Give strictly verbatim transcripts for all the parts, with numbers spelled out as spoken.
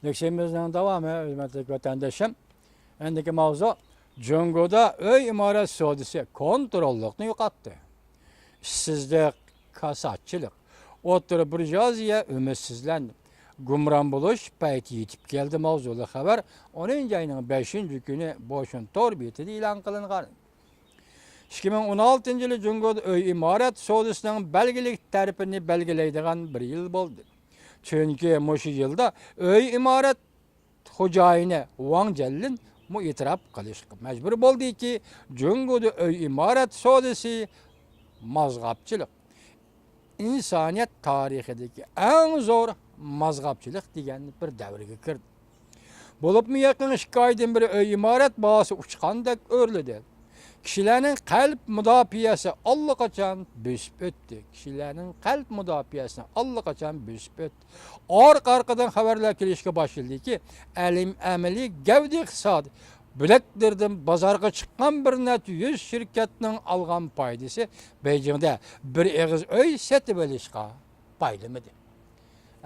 لېكسىيىمىزنىڭ داۋامى، ھۆرمەتلىك ۋەتەنداشلىرىم. ئەندىكى ماۋزۇ، جۇڭگودا ئۆي ئىمارەت سودىسى كونتروللۇقنى يوقاتتى. ئىشسىزلىق، كاساتچىلىق، ئوتتۇرا بۇرژۇئازىيە ئۈمىدسىزلەندى. گۇمران بولۇش پەيتى يېتىپ كەلدى ماۋزۇلۇق خەۋەر ئونىنچى ئاينىڭ بەشىنچى كۈنى بوشۇن تور بېتىدە ئېلان قىلىنغان. ئىككى مىڭ ئون ئالتىنچى يىلى جۇڭگودا ئۆي ئىمارەت سودىسىنىڭ بەلگىلىك تەرىپىنى بەلگىلەيدىغان بىر يىل بولدى. چۈنكى مۇشۇ يىلدا ئۆي ئىمارەت خوجايىنى ۋاڭ جيەنلىنمۇ ئېتىراپ قىلىشقا مەجبۇر بولدىكى، جۇڭگودا ئۆي ئىمارەت سودىسى مازغاپچىلىق، ئىنسانىيەت تارىخىدىكى ئەڭ زور مازغاپچىلىق دېگەن بىر دەۋرگە كىردى. بولۇپمۇ يېقىن ئىككى ئايدىن بېرى ئۆي ئىمارەت باھاسى ئۇچقاندەك ئۆرلىدى. كىشىلەرنىڭ قەلب مۇداپىئەسى ئاللىقاچان بۆسۈپ ئۆتتى. كىشىلەرنىڭ قەلب مۇداپىئەسىنى ئاللىقاچان بۆسۈپ ئۆتتى. ئارقا-ئارقىدىن خەۋەرلەر كېلىشكە باشلىدىكى، ئەلىم-، ئەمەلىي گەۋدە ئىقتىسادى بۆلەكلىرىدىن بازارغا چىققان بىر نەچچە يۈز شىركەتنىڭ ئالغان پايدىسى بېيجىڭدە بىر ئېغىز ئۆي سېتىۋېلىشقا پايلىمىدى.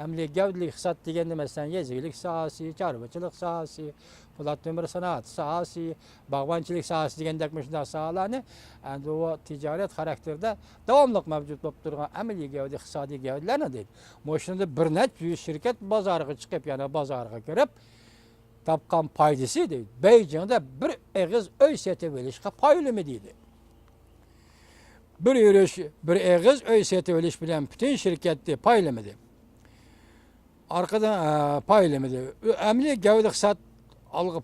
ئەمەلىي گەۋدىلىك ئىقتىساد دېگەندە، مەسىلەن، يېزا ئىگىلىك ساھەسى، چارۋىچىلىق ساھەسى، پولات تۆمۈر سانائەت ساھەسى، باغۋەنچىلىك ساھەسى دېگەندەك مۇشۇنداق ساھەلەرنى، ئەمدى ئۇ تىجارەت خاراكتېرىدە داۋاملىق مەۋجۇت بولۇپ تۇرغان ئەمەلىي گەۋدە ئىقتىسادىي گەۋدىلەرنى دەيدۇ. مۇشۇندا بىر نەچچە يۈز شىركەت بازارغا چىقىپ، يەنە بازارغا كىرىپ، تاپقان پايدىسى دەيدۇ، بېيجىڭدا بىر ئېغىز ئۆي سېتىۋېلىشقا پايلىمىدى دەيدۇ. بىر يۈرۈش، بىر ئېغىز ئۆي سېتىۋېلىش بىلەن پۈتۈن شىركەتنى پايلىمىدى. ئارقىدىن، ئە، پايلىمىدى. ئەمەلىي گەۋدە ئىقتىساد ئالغا-،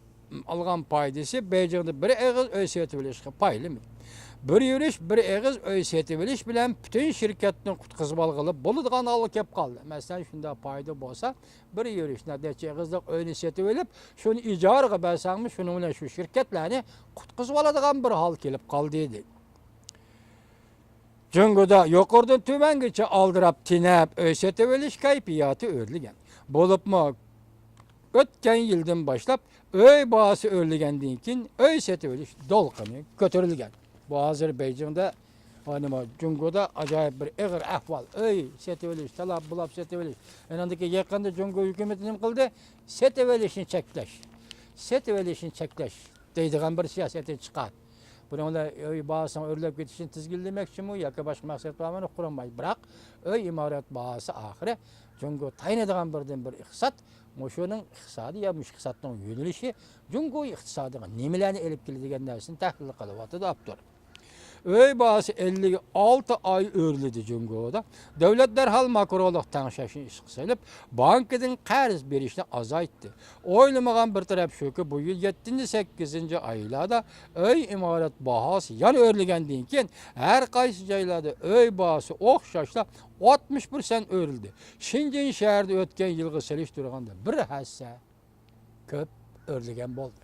ئالغان پايدىسى بېيجىڭدا بىر ئېغىز ئۆي سېتىۋېلىشقا پايلىمىدى. بىر يۈرۈش، بىر ئېغىز ئۆي سېتىۋېلىش بىلەن پۈتۈن شىركەتنى قۇتقۇزۇۋالغىلى بولىدىغان ھالغا كېلىپ قالدى. مەسىلەن، شۇنداق پايدا بولسا، بىر يۈرۈش نەچچە ئېغىزلىق ئۆينى سېتىۋېلىپ، شۇنى ئىجارىگە بەرسەڭمۇ، شۇنىڭ بىلەن شۇ شىركەتلەرنى قۇتقۇزۇۋالىدىغان بىر ھال كېلىپ قالدى، دېدى. جۇڭگودا يۇقىرىدىن تۆۋەنگىچە ئالدىراپ تېنەپ ئۆي سېتىۋېلىش كەيپىياتى ئۆرلىگەن. بولۇپمۇ ئۆتكەن يىلدىن باشلاپ ئۆي باھاسى ئۆرلىگەندىن كېيىن، ئۆي سېتىۋېلىش دولقۇنى كۆتۈرۈلگەن. بۇ ھازىر بېيجىڭدا، ئا، نېمە، جۇڭگودا ئاجايىپ بىر ئېغىر ئەھۋال. ئۆي سېتىۋېلىش، تالاپ-بۇلاپ سېتىۋېلىش. ئەنە ئاندىكى يېقىندا جۇڭگو ھۆكۈمىتى نېمە قىلدى؟ سېتىۋېلىشنى چەكلەش. سېتىۋېلىشنى چەكلەش دەيدىغان بىر سىياسەتنى چىقاردى. بۇنىڭ بىلەن ئۆي باھاسىنىڭ ئۆرلەپ كېتىشىنى تىزگىنلىمەكچىمۇ ياكى باشقا مەقسەت بارمۇ، ئۇقمايمەن. بىراق، ئۆي ئىمارەت باھاسى ئاخىرى جۇڭگو تايىنىدىغان بىردىنبىر ئىقتىساد. مۇشۇنىڭ ئىقتىسادى يا مۇشۇ ئىقتىسادنىڭ يۆنىلىشى جۇڭگو ئىقتىسادىغا نېمىلەرنى ئېلىپ كېلىدۇ دېگەن نەرسىنى تەھلىل قىلىۋاتىدۇ ئاپتور. ئۆي باھاسى ئەللىك ئالتە ئاي ئۆرلىدى جۇڭگودا. دۆلەت دەرھال ماكرولۇق تەڭشەشنى ئىشقا سېلىپ، بانكىدىن قەرز بېرىشنى ئازايتتى. ئويلىمىغان بىر تەرەپ شۇكى، بۇ يىل يەتتىنچى، سەككىزىنچى ئايلاردا ئۆي ئىمارەت باھاسى يەنە ئۆرلىگەندىن كېيىن، ھەر قايسى جايلاردا ئۆي باھاسى ئوخشاشلا ئاتمىش پىرسەنت ئۆرلىدى. شېنجېن شەھىرىدە ئۆتكەن يىلغا سېلىشتۇرغاندا بىر ھەسسە كۆپ ئۆرلىگەن بولدى.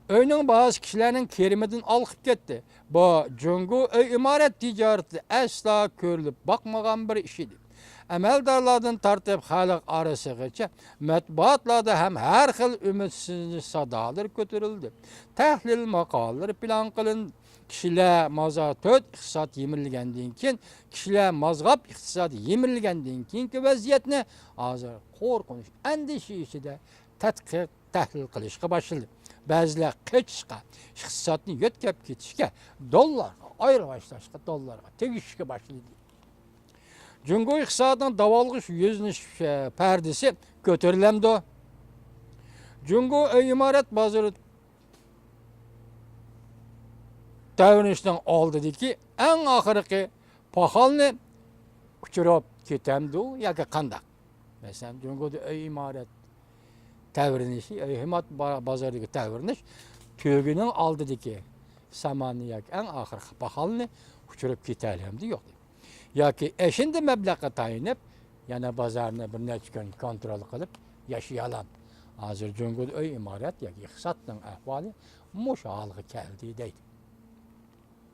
ئۆينىڭ باھاسى كىشىلەرنىڭ كىرىمىدىن ئالقىپ كەتتى. بۇ جۇڭگو ئۆي ئىمارەت تىجارىتىدە ئەسلا كۆرۈلۈپ باقمىغان بىر ئىش ئىدى. ئەمەلدارلاردىن تارتىپ خەلق ئارىسىغىچە مەتبۇئاتلاردا ھەم ھەر خىل ئۈمىدسىزلىنىش سادالىرى كۆتۈرۈلدى. تەھلىل ماقالىلىرى پىلان قىلىندى. كىشىلەر مازار تۆت ئىقتىساد يىمىرىلگەندىن كېيىن، كىشىلەر مازغاپ ئىقتىساد يىمىرىلگەندىن كېيىنكى ۋەزىيەتنى ھازىر قورقۇنچ، ئەندىشە ئىچىدە تەتقىق، تەھلىل قىلىشقا باشلىدى. بەزىلەر قېچىشقا، ئىقتىسادنى يۆتكەپ كېتىشكە، دوللارغا ئايرىۋاشلاشقا، دوللارغا تېگىشىشكە باشلىدى. جۇڭگو ئىقتىسادىنىڭ داۋالغۇش يۈزلىنىش، ئە، پەردىسى كۆتۈرۈلەمدۇ؟ جۇڭگو ئۆي ئىمارەت بازىرى تەۋرىنىشنىڭ ئالدىدىكى ئەڭ ئاخىرقى پاخالنى ئۇچۇرۇپ كېتەمدۇ ياكى قانداق؟ مەسىلەن، جۇڭگودا ئۆي ئىمارەت تەۋرىنىشى، ئۆي ئىمارەت با-، بازىرىدىكى تەۋرىنىش تۈگىنىڭ ئالدىدىكى ساماننى ياكى ئەڭ ئاخىرقى پاخالنى ئۇچۇرۇپ كېتەلەمدۇ يوق؟ ياكى ئەشىندە مەبلەغقە تايىنىپ، يەنە بازارنى بىر نەچچە كۈن كونترول قىلىپ ياشىيالام. ھازىر جۇڭگودا ئۆي ئىمارەت ياكى ئىقتىسادنىڭ ئەھۋالى مۇشۇ ھالغا كەلدى دەيدۇ.